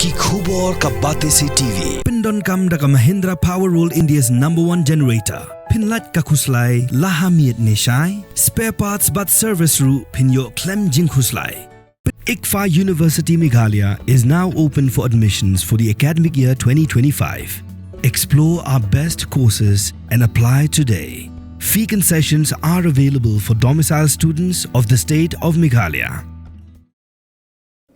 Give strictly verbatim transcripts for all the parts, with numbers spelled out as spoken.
Ki khubor ka Batesi T V pyndonkam da ka Mahindra Power World, India's number one generator. Pynlait ka khuslai la ha miet ne shai. Spare parts bad service ruh phin ïoh khlem jingkhuslai. ICFAI University Meghalaya is now open for admissions for the academic year twenty twenty-five. Explore our best courses and apply today. Fee concessions are available for domicile students of the state of Meghalaya.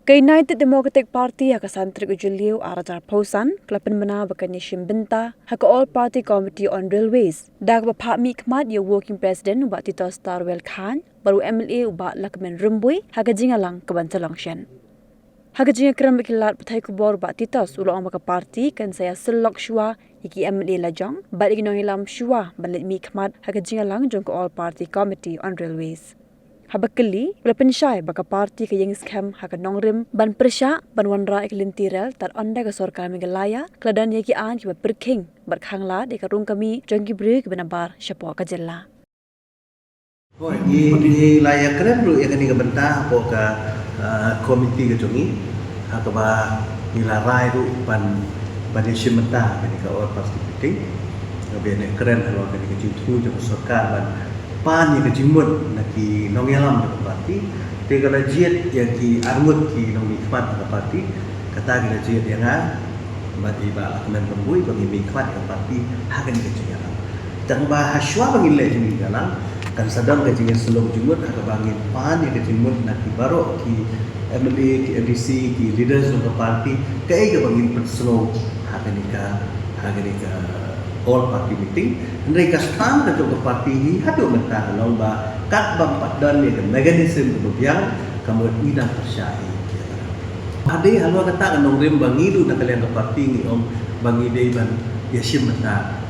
Ka United Democratic Party ha ka san tarik u Jylliew ar hajar arphew san ka la pynbna ba kan ïashim bynta ha ka All Party Committee on Railways da kaba phah mihkhmat ïa u Working President u Bah Titosstarwell Chyne bad u M L A u Bah Lahkmen Rymbui ha ka jingïalang kaban sa long shen. Ha ka jingïakren bad ki lad pathai khubor, u Bah Titos u la ong ba ka party kan sa ïasyllok shuwa ïa ki M L A lajong bad ïa ki nongïalam shuwa ban leit mihkhmat ha ka jingïalang jong ka All Party Committee on Railways. Haba kylli, u la pynshai ba ka party ka ïeng skhem ha ka nongrim ban pyrshah ban wanrah ïa ka lynti rel tad ynda ka sorkar Meghalaya ka la don ïa ki aiñ kiba pyrkhing bad khanglad ïa ka rung ka mih jong ki briew kiba nabar shapoh ka jylla. Hooid, ngi, ngi la ïakren ruh ïa kane ka bynta hapoh ka, ah, komiti ka jong ngi, ha kaba ngi la rai ruh ban, ban ïashim bynta ha kane ka All Party Meeting. Kaba ïakren halor kane ka jingthmu jong ka sorkar ban pan ïa ka jingmut na ki nongïalam jong ka party. Te ka la jied ïa ki arngut ki nongmihkhmat na ka party, kata ki la jied ïa nga bad i Bah Lahkmen Rymbui ba ngin mihkhmat ïa ka party ha kane ka jingïalang. Tang ba ha shuwa ba ngin leh jingïalang, kan sa don ka jingïasyllok jingmut ha kaba ngin pan ïa ka jingmut na ki baroh ki M L A, ki M D C, ki leaders jong ka party, kaei kaba ngin pynsngew ha kane ka, ha kane ka All Party Meeting. Hynrei ka stand ka jong ka party hi haduh mynta ka long ba katba ym pat don ïa ka mechanism kaba biang, ka mut ngi dang pyrshah hi. Hadien halor kata ka nongrim ba ngi duh na ka liang ka party ngi ong ba ngi dei ban ïashim bynta.